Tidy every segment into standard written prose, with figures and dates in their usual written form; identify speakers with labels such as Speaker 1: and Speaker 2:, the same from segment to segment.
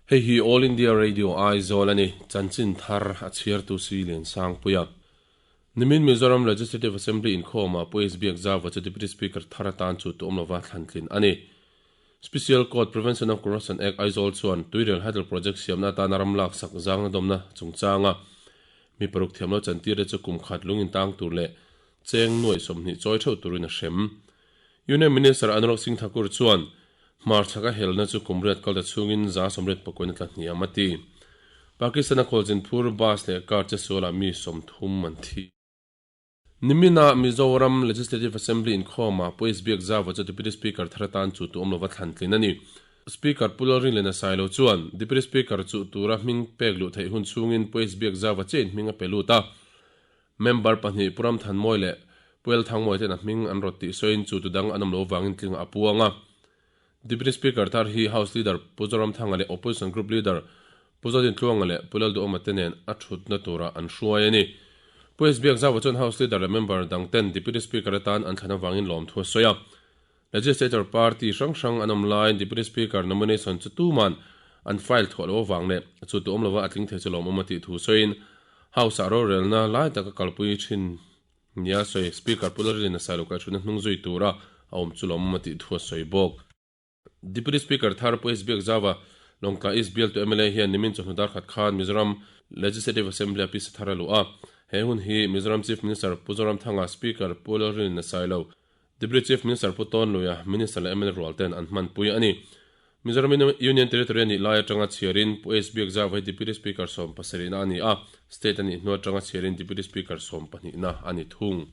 Speaker 1: Hei hi All India Radio Aizawl a ni, chanchin thar a chhiartu si Liansangpuia. Nimin Mizoram Legislative Assembly inkhawmah Pu S Biakzauva chu Deputy Speaker thar atan chu tuam lova thlantlin a ni. Special Court Prevention of Corruption Act Aizawl chuan Tuirial Hydel Project siamna atana ram laksak zangna dawmna chungchanga mi paruk thiamlo chantir te chu kum khat lung intang tur leh cheng nuaih 20 chawi theuh turin a hrem. Union Minister Anurag Singh Thakur chuan hmarchhak a helna chu kum riat kalta chhungin 180 a tla hniam a ti. Pakistan-a khualzin phur bus leh car che sualah mi 30 an thi. Nimina Mizoram Legislative Assembly inkhawmah Pu S Biakzauva chu Deputy Speaker thar atan chu tuam lova thlan tlin a ni. Speaker Pu Lalringlena Sailo chuan Deputy Speaker chu tura hming pek luh theih hun chhungin Pu S Biakzauva chiahin hming a pe lut a. Member pahnih Pu Ramthanmawi leh Pu Elthangmawi ten a hming an rawt tih sawiin chu tu dang an awm lo vangin tlingah a puang a. Deputy Speaker thar hi House Leader Pu Zoramthanga leh Opposition Group Leader Pu Zodintluanga leh Pu Lalduhawma te nen a thutna turah an hruai a ni. Pu S Biakzauva chuan House Leader leh member dang ten Deputy Speaker atan an thlan avangin lawmthu a sawi a. Legislature party hrang hrang an awm laiin Deputy Speaker nomination chu tuman an file thuah loh avang leh chu tu awm lova a tling thei chu lawmawm a tih thu sawiin House-ah rorelna lai taka kalpui thin nia sawi Speaker Pu Lalrinlina Sailo kaihhruina hnung zui tura a awm chu lawmawm a tih thu a sawi bawk. Deputy Speaker thar Pu S Biakzauva Lawngtlai East bialtu mla hian nimin chawhnu dar khat khan Mizoram Legislative Assembly-a pisa thar a luh a. He hun hi Mizoram Chief Minister Pu Zoramthanga, Speaker Pu Lalrinlina Sailo, Deputy Chief Minister Pu Tawn Luia, Minister leh mla rual ten an hmanpui a ni. Mizoram Union Territory a nih lai atanga chhiarin Pu S Biakzauva hi Deputy Speaker 70 na a ni a, State a nih hnu atanga chhiarin Deputy Speaker 12 na a ni thung.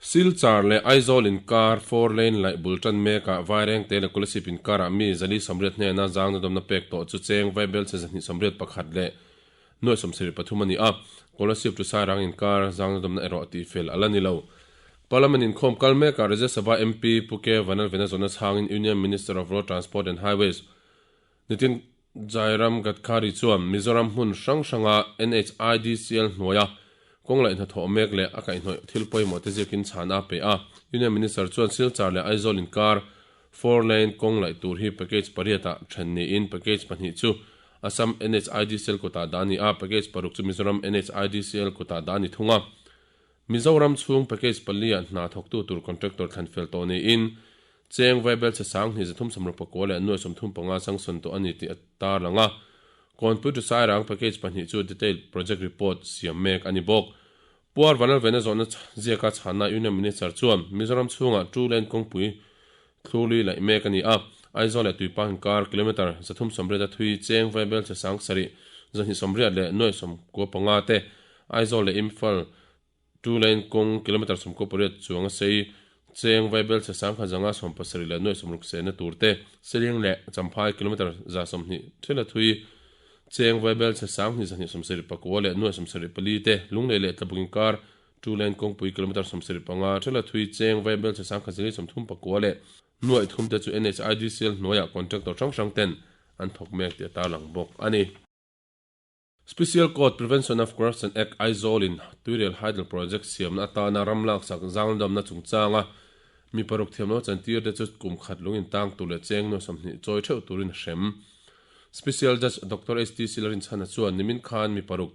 Speaker 1: Silchar leh Aizawl inkar four lane laih bul tan mekah Vairengte leh Kolasib inkarah mi 480 hnena zangna dawmna pek tawh chu cheng vaibelchhe 281 leh 73 a ni a, Kolasib to Sairang inkar zangna dawmna erawh tihfel a la ni lo. Parliament inkhawm kal mekah Rajya Sabha MP Pu K Vanlalvena zawhna chhangin Union Minister of Road Transport and Highways Nitin Jairam Gadkari chuan Mizoram hmun hrang hranga NHIDCL hnuaia kawng laih hnathawh mek leh a kaihhnawih thil pawimawh te ziakin chhan a pe a. Union Minister chuan Silchar leh Aizawl inkar Four lane kawng laih tur hi package pariat ah then niin package pahnih chu Assam NHIDCL kutah dah a ni a, package paruk chu Mizoram NHIDCL kutah dah a ni thung a. Mizoram chhung package pali ah hna thawktu tur contractor thlan fel tawh niin cheng vaibelchhe 2339 leh 35 sanction tawh a ni tih a tarlang a. Kawnpui to Sairang package pahnih chu detailed project report siam mek a ni bawk. Puar Vanlalvena zawhna ziaka chhanna Union Minister chuan Mizoram chhungah two lane kawngpui thlurli laih mek a ni a, Aizawl leh Tuipa inkar kilometre 380 a thui cheng vaibelchhe 7280 leh 95 te, Aizawl leh Imphal two lane kawng kilometre 98 chuang a sei cheng vaibelchhe 1170 leh 60 sehna tur te, Seling leh Champhai kilometre 120 thil a thui Cheng vaibelchhe 2279 leh 74 te, Lunglei leh Tlabung inkar two lane kawngpui kilometre 75 thela thui cheng vaibelchhe 1034 leh 300 te chu NHIDCL hnuaiah contractor hrang hrang ten an thawk mek tih a tarlang bawk a ni. Special Court Prevention of Corruption Act Aizawl in Tuirial Hydel Project siamna atana ram laksak zangdamna chungchanga mi paruk thiamlo chantir te chu kum khat lung intang tur leh cheng nuai 20 chawi theuh turin a hrem. Special Judge Doctor HT Silarinchhana chuan nimin khan mi paruk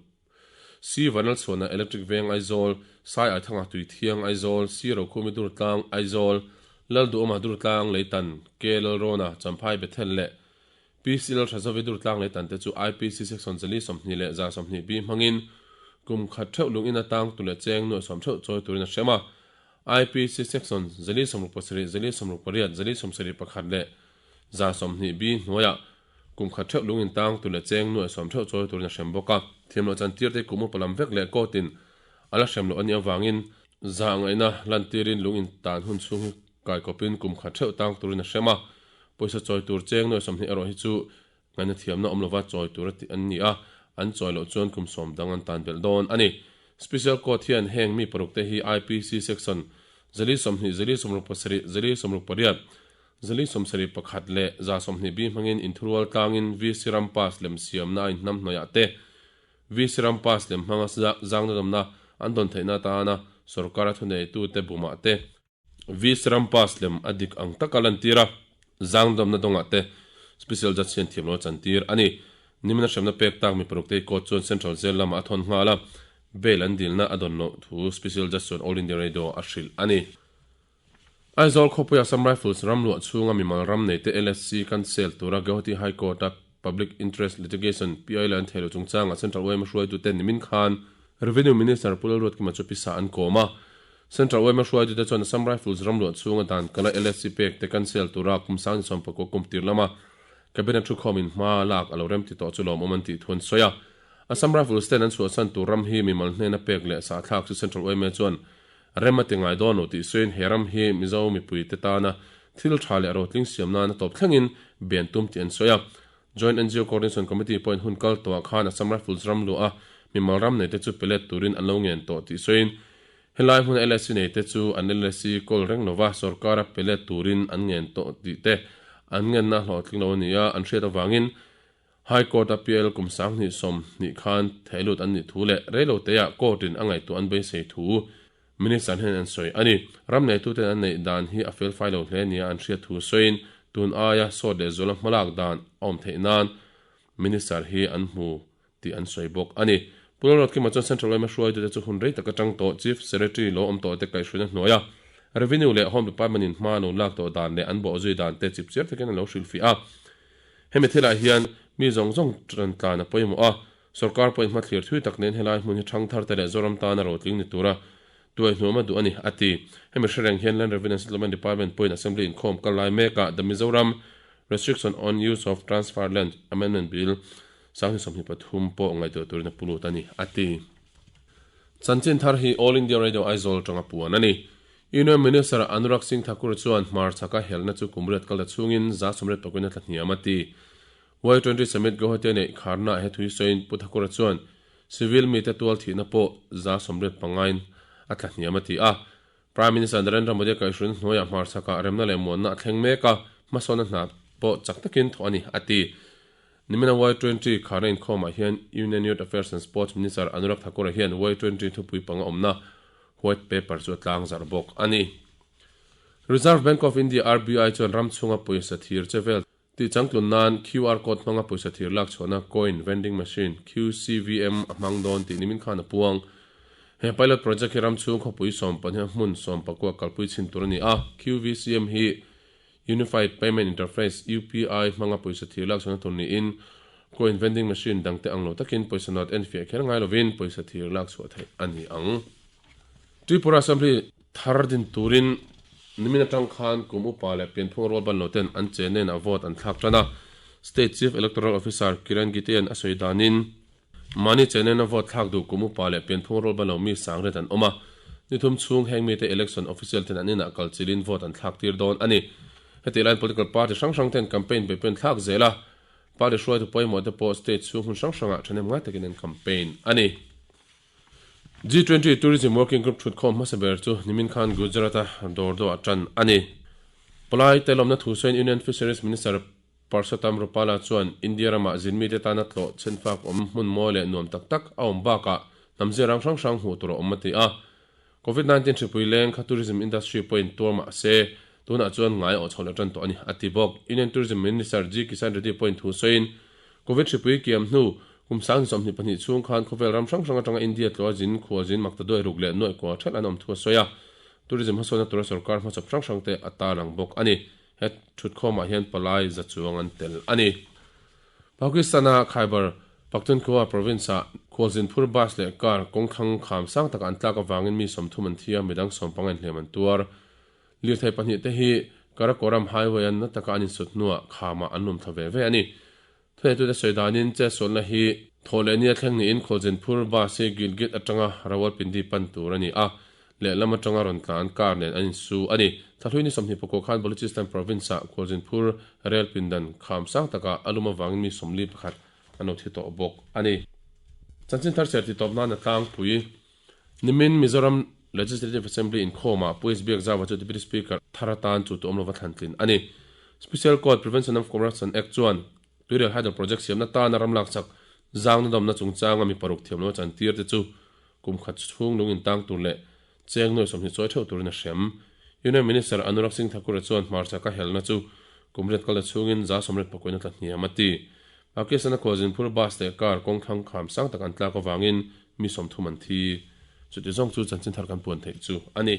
Speaker 1: C Vanlalchhuana Electric Veng Aizawl, Sai Aithanga Tuithiang Aizawl, C Rokhumi Durtlang Aizawl, Lalduhawma Durtlang Leitan, K Lalrawna Champhai Bethel leh PC Lalthazovi Durtlang Leitan te chu IPC Section 420 leh 120 B hmangin kum khat theuh lung in atang tu leh cheng nuai 10 theuh chawi turin a hrem a. IPC Section 467, 468, 471 leh 120 B hnuaiah kum khat theuh lung intang tu leh cheng nuai 10 theuh chawi turin a hrem bawk a. Thiam loh chantir te kum upa lam vek leh court-in a la hrem loh a nih avangin zah ngaihna lantirin lung intan hun chhung hi kaikawpin kum khat theuh tang turin a hrem a. Pawisa chawi tur cheng nuai 20 erawh hi chu ngaihna thiamna awm lova chawi tur a tih an ni a, an chawi loh chuan kum 10 dang an tan belh dawn a ni. Special Court hian heng mi paruk te hi IPC Section 420, 467, 468, 471 leh 120 B hmangin inthurual tlangin VC ram pass lem siamna a inhnam hnuaiah te, VC ram pass lem hmanga zangna dawmna an dawn theihna atana sorkara thuneitute bumah te, VC ram pass lem a dik ang taka lantir a, zangdawmna dawngah te Special Judge hian thiamlo a chantir a ni. Nimina hremna pek tak mi paruk te hi court chuan Central Jail lamah a thawn nghal a, bail an dilna a dawn loh thu Special Judge chuan All India Radio a hrilh a ni. Aizawl khawpuia Assam Rifles ram luah chhunga mimal ram neite LSC cancel tura Guwahati High Court-a Public Interest Litigation, PIL, an theilo chungchangah Central yma hruaitute nimin khan Revenue Minister Pu Lalruatkima chu pisa an kawm a. Central yma hruaitute chuan Assam Rifles ram luah chhunga dan kala LSC pek te cancel tura kum 2019 kum tir lama Cabinet thukhawmin hma lak a lo remti tawh chu lawmawm an tih thu an sawi a. Assam Rifles ten an chhuahsan tur ram hi mimal hnena pek leh sahthlak chu Central yma chuan Rem a ti ngai dawn lo tih sawiin he ram hi Mizo mipuite tana thil tha leh rotling siam nana tawp thlengin ben tum tih an sawi a. Joint NGO Coordination Committee pawhin hun kal tawhah khan Assam Rifles ram luah a mimal ram neite chu pe let turin an lo ngen tawh tih sawiin helai hmuna LSC neite chu an LSC kawl reng lova sorkara pe let turin an ngen tawh tih te an ngenna hlawhtling lo a ni a an hriat avangin High Court a PL kum 2020 khan thehlut an nih thu leh reiloteah Court in a ngaihtuah an beisei thu Minister hnen an sawi a ni. Ram neituten an neih dan hi a felfai lo hle nia an hriat thu sawiin tun aia sawt leh zuala hmalak dan a awm theih nan Minister hi an hmu tih an sawi bawk a ni. Pu Lalruatkima chuan Central yma hruaitute chu hun rei tak atang tawh Chief Secretary lo awm tawhte kaihhruaina hnuaia Revenue leh Home Department in hma lo lak tawh dan leh an bawhzui dan te chipchiar takin an lo hrilhfiah a. Hemi thilah hian mi zawng zawng ran tlan a pawimawh a, sorkar pawhin hmathlir thui tak nen helai hmun hi thangthar te leh Zoram tana rotling ni tura tuai hnuam a duh a ni, a ti. Hemi hre reng hian Land Revenue and Settlement Department pawhin Assembly inkhawm kal lai mekah The Mizoram Restriction on Use of Transferred Land Amendment Bill 2023 pawh ngaihtuah turin a pu lut a ni, a ti. Chanchin thar hi All India Radio Aizawl atanga puan a ni. Union Minister Anurag Singh Thakur chuan hmarchhaka helna chu kum riat kal ta chhungin 80% pakin a tla hniam a ti. Y20 Summit Guwahati a neih kharnaah he thui sawiin Pu Thakur-a chuan civil mite tual thihna pawh 85%-in a tla hniam a ti a. Prime Minister Narendra Modi-a kaihhruaina hnuaiah hmarchhakah remna leh muanna a thleng mek a, hmasawnna hna pawh chak takin thawh a ni, a ti. Nimina Y20 kharna inkhawmah hian Union Youth Affairs and Sports Minister Anurag Thakur-a hian Y20 thupui panga awmna white paper chu a tlangzarh bawk a ni. Reserve Bank of India, RBI, chuan ram chhunga pawisa thir che vel tih changtlun nan QR code hmanga pawisa thir lak chhuahna coin vending machine, QCVM, a hmang dawn tih nimin khan a puang. He pilot project hi ram chhung khawpui 12 hmun 19 kalpui chhin tur a ni a, QVCM hi Unified Payment Interface, UPI, hmanga pawisa thir lak chhuahna tur niin, coin vending machine dangte ang lo takin pawisa note en fiah kher ngai lovin pawisa thir lak chhuah theih a ni ang. Tripura Assembly thar din turin nimin atang khan kum upa leh pianphung rual ban lo ten an che nen a vote an thlak tan a, State Chief Electoral Officer Kiran Gite-a'n a sawi danin, Mahni che nena vote thlak duh kum upa leh pianphung rual ban lo mi sangret an awm a, ni thum chhung heng mite election official ten an inah kal chilin vote an thlak tir dawn a ni. Hetih laiin political party hrang hrang ten campaign beihpui an thlak zel a, party hruaitu pawimawh te pawh state chhung hmun hrang hrangah thahnem ngai takin an campaign a ni. G20 Tourism Working Group thutkhawm hmasa ber chu nimin khan Gujarat-a Dordo-ah tan a ni. Palai te lawmna thu sawiin Union Fisheries Minister Parshottam Rupala chuan India ramah zinmite tana tlawh chhenfak awm hmun mawi leh nuam tak tak a awm bakah hnam ziarang hrang hrang hmuh tur a awm a ti a. Covid 19 hripui leng kha tourism industry pawhin tuar mah se, tunah chuan ngai awh chho leh tan tawh a ni, a ti bawk. Union Tourism Minister G Kisan Reddy pawhin thu sawiin, Covid hripui kiam hnu kum 2022 chhung khan khawvel ram hrang hrang atanga India tlawh a zin khual zin makta duai ruk leh nuaih kua thelh an awm thu a sawi a. Tourism hmasawnna tura sorkar hmachawp hrang hrangte a tarlang bawk a ni. He thutkhawmah hian palai za chuang an tel a ni. Pakistan-a Khyber Pakhtunkhwa province-ah khualzin phur bus leh car kawngthlang kham sang takah an tlak avangin mi 30 an thi a, midang 15 inhliam an tuar. Lirthei pahnihte hi Karakoram Highway-a na taka an insut hnuah khamah an lum thla ve ve a ni. Thuneitute sawi danin chetsualna hi thawhlehni a thleng niin khualzin phur bus hi Gilgit atanga Rawalpindi pan tur a ni a, lehlam atanga rawn tlan car nen an insu a ni. Thlahlui ni 24 khan Balochistan province-ah khualzin phur rel pindan kham sang takah a lum avangin mi 41 an lo thi tawh bawk a ni. Chanchin thar ser titawp nan a tlangpui. Nimin Mizoram Legislative Assembly inkhawmah Pu SB Akzava chu Deputy Speaker thar atan chu tuam lova thlan tlin a ni. Special Court Prevention of Corruption Act chuan Tuirial Hydro Project siamna tana ram lakchak zangna dawmna chungchanga mi paruk thiamlo a chantir te chu kum khat chhung lung intang tur leh cheng nuai 20 chawi theuh turin a hrem. Union Minister Anurag Singh Thakur-a chuan hmarchaka helna chu Kum riat kal ta chhungin 84 in a tla hniam a ti. Pakistan-a khualzin phur bus leh car kawngthlang kham sang tak an tlak avangin mi 30 an thi. Chuti zawng chu chanchin thar kan puan theih chu a ni.